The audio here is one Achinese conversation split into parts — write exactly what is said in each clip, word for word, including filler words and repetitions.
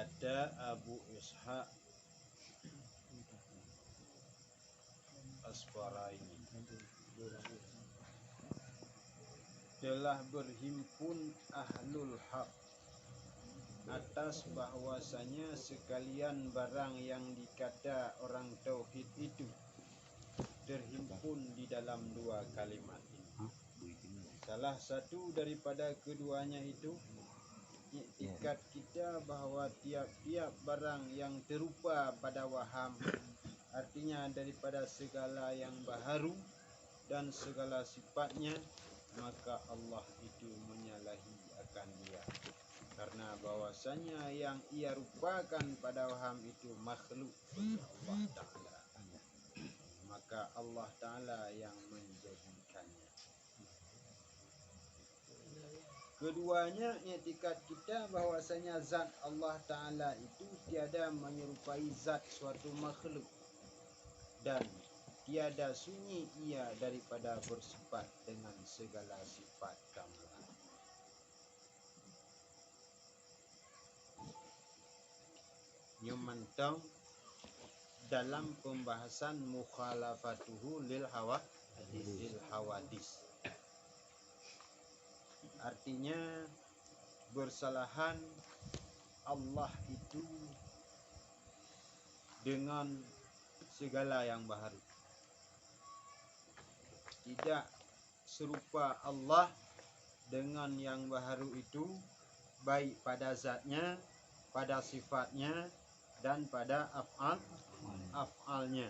Kata Abu Ishaq Asfaraini, telah berhimpun ahlul haq atas bahwasanya sekalian barang yang dikata orang tauhid itu terhimpun di dalam dua kalimat ini. Salah satu daripada keduanya itu, iktikad kita bahwa tiap-tiap barang yang terupa pada waham, artinya daripada segala yang baharu dan segala sifatnya, maka Allah itu menyalahi akan dia. Karena bahwasanya yang ia rupakan pada waham itu makhluk Allah Ta'ala. Maka Allah Ta'ala yang menjadikannya. Keduanya, iktikad kita bahwasanya zat Allah Ta'ala itu tiada menyerupai zat suatu makhluk dan tiada sunyi ia daripada bersifat dengan segala sifat kamalah. Nyoe mantong dalam pembahasan mukhalafatuhu lil hawa-, lil hawadis. Artinya, bersalahan Allah itu dengan segala yang baharu. Tidak serupa Allah dengan yang baharu itu, baik pada zatnya, pada sifatnya, dan pada af'al, af'alnya.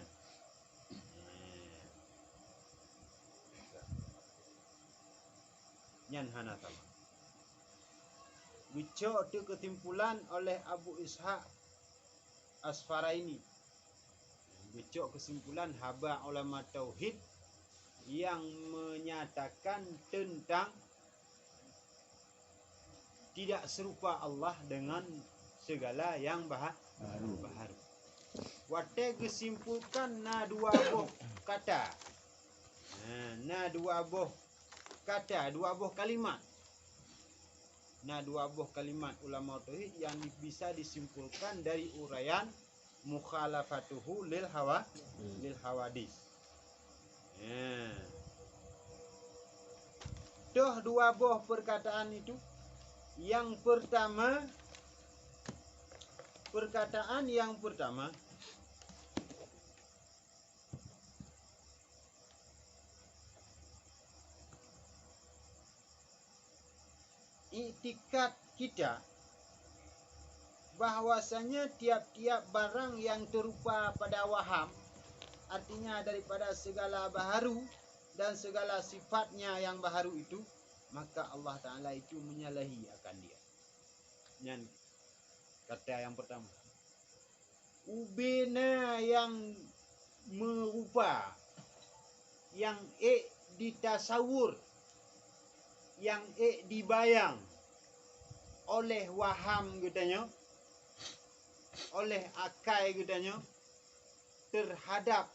Nyan hana sama. Geucok teuh keusimpulan oleh Abu Ishaq Asfaraini. Geucok keusimpulan haba ulama tauhid yang menyatakan tentang tidak serupa Allah dengan segala yang baha-, baharu. Watée geusimpulkan na dua boh kata. Nah, na dua boh kata, dua boh kalimat. Na dua boh kalimat ulama tauhid yang di-, bisa disimpulkan dari uraian mukhalafatuhu lil hawa-, lil hawadis. Ya. Toh dua boh perkataan itu. Yang pertama, perkataan yang pertama, iktikad kita bahwasanya tiap-tiap barang yang terupa pada waham, artinya daripada segala baharu dan segala sifatnya yang baharu itu, maka Allah Ta'ala itu menyalahi akan dia. Nyan kata yang pertama. Ubena nyang meurupa, nyang ék jitasawur, nyang ék jibayang oleh waham geutanyoe, oleh akai geutanyoe teuhadab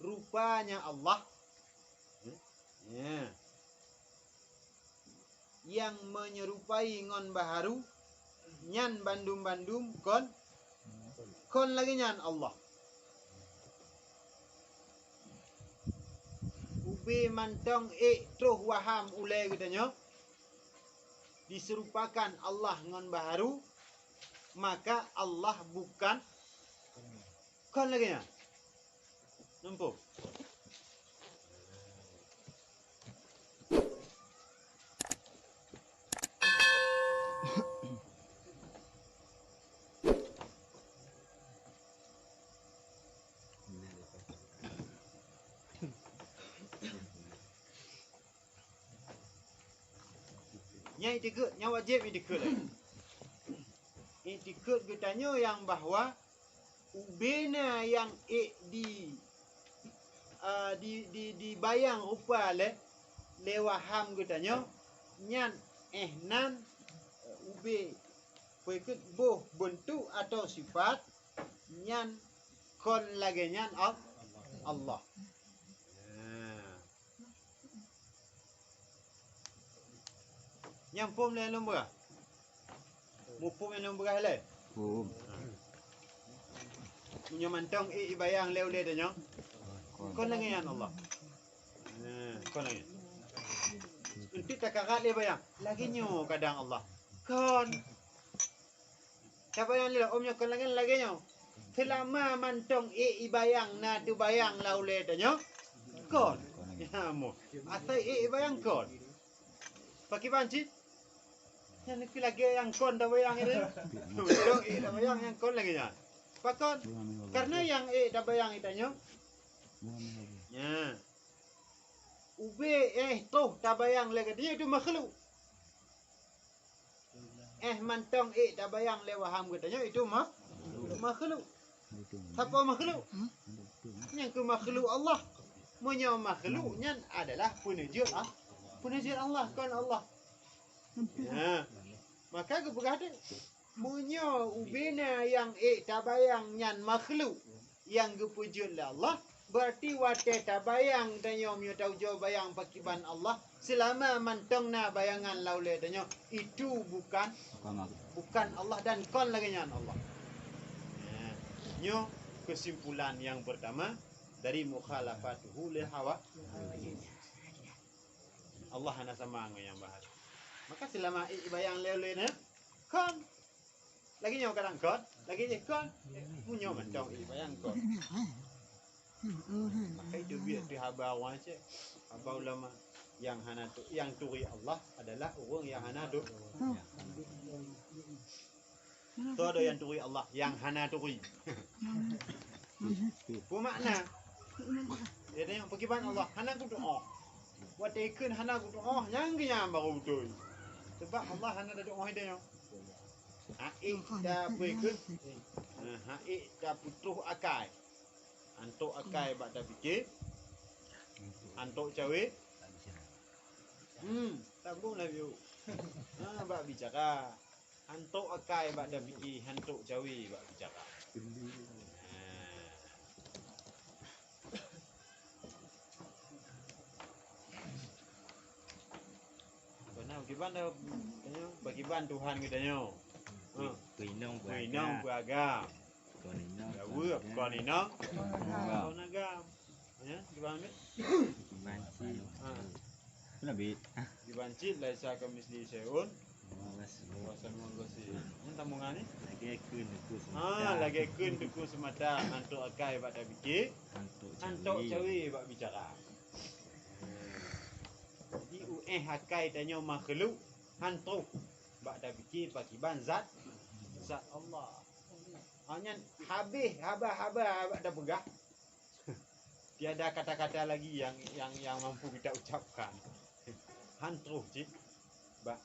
rupanya Allah. Ya. Nyang meunyerupai ngon baharu, nyan bandum-bandum kon, kon lagée nyan Allah. Ubé mantong ék troh waham ulée geutanyoe, diserupakan Allah ngon baharu, maka Allah bukan, kon lagée nyan. Nampak? Nyan iktikeuet, nyan wajéb iktikeuet lagée. Iktikeuet geutanyoe nyang bahwa ubena nyang ék di, a, di, di, dibayang rupa lé, lé waham geutanyoe, nyan éh nan, ubé peue keuh boh beuntuk atawa sifat, nyan kon lagée nyan Al-, Allah. Nah. Nyang phom lé lôn peugah? Muphom nyang lôn peugah lé? Hum. Meunyoe mantong ék ibayang lé ulée tanyoe, kon lagée nyan Allah. Nah, kon lagée nyan. Untuk takarat lé bayang, lagée nyoe kadang Allah. Kon. Tabayang lé, oh, meunyoe kon lagée, lagée nyoe. Seulama mantong ék ibayang na teubayang lé ulée tanyoe, kon. Ya, mo. Asai ék ibayang kon. Pakiban cit? Nyan keuh lagée nyang kon tabayang itu. Mantong ék tabayang nyang kon lagée nyan. Pakon? Karena nyang ék tabayang itu nyoe. Ya. Ubé éh toh tabayang lagée nyan itu makhluk. Éh mantong ék tabayang lé waham geutanyoe itu ma-, makhluk. Sapa makhluk? Nyang keu makhluk Allah. Meunyoe makhluk nyan adalah peuneujeuet ah, peuneujeuet Allah, kon Allah. Ya. Maka geupeugah teuh, meunyoe ubena nyang ék tabayang nyan makhluk nyang geupeujeuet lé Allah, berarti watée tabayang tanyoe meunyoe taujoe bayang pakiban Allah, seulama mantong na bayangan lé ulée tanyoe, itu bukan, bukan Allah dan kon lagée nyan Allah. Nah, nyoe keusimpulan nyang peurtama dari mukhalafatuhu lil hawa. Allah hana sama ngon nyang bahasa. Maka seulama ék ibayang lé ulée nyan, kon. Lagée nyoe kadang kon, lagée nyoe kon. Meunyoe mantong ibayang kon. Maka itu biet di haba ureuëng Aceh, haba ulama nyang hana tu, nyang turi Allah adalah ureuëng nyang hana tu. Soe nyang turi Allah, nyang hana turi. Peue makna? Jadi nyang pakiban Allah hana kutuoh. Watée kheun hana kutuoh, nyang keuh nyan baru beutôi. Sebab Allah hana tatuoh itu nyoe. Hak ék tapeukeuh, nah, hak ék tapeutroh akai. Hantok akai bak tapike, hantok cawe. Hmm, sambung laju. Ha, bak bicara. Hantok akai bak tapike, hantok cawe bak bicara. Ha. Beuna, pakiban dah, pakiban Tuhan geutanyoe. Ha. Peuinong peuagam. Peuinong peuagam. Kon inong. Daweub kon inong. Kon agam. Ya, gimana? Banci. Ha. Nabi. Dibancit laisa kamitslihi syai'un. Wa samiul basir. Nyan sambungan ni. Lagée kheun Teungku Seumata. Ha, lagée kheun Teungku Seumata. Hantok akai bak tapike. Hantok cawe bak bicara. Jadi, uéh akai tanyoe makhluk, hantok bak tapike pakiban zat, zat Allah. Ha, nyan habéh haba-haba bak tapeugah. Tiada kata-kata lagi yang, yang, yang mampu kita ucapkan. Han troh cit bak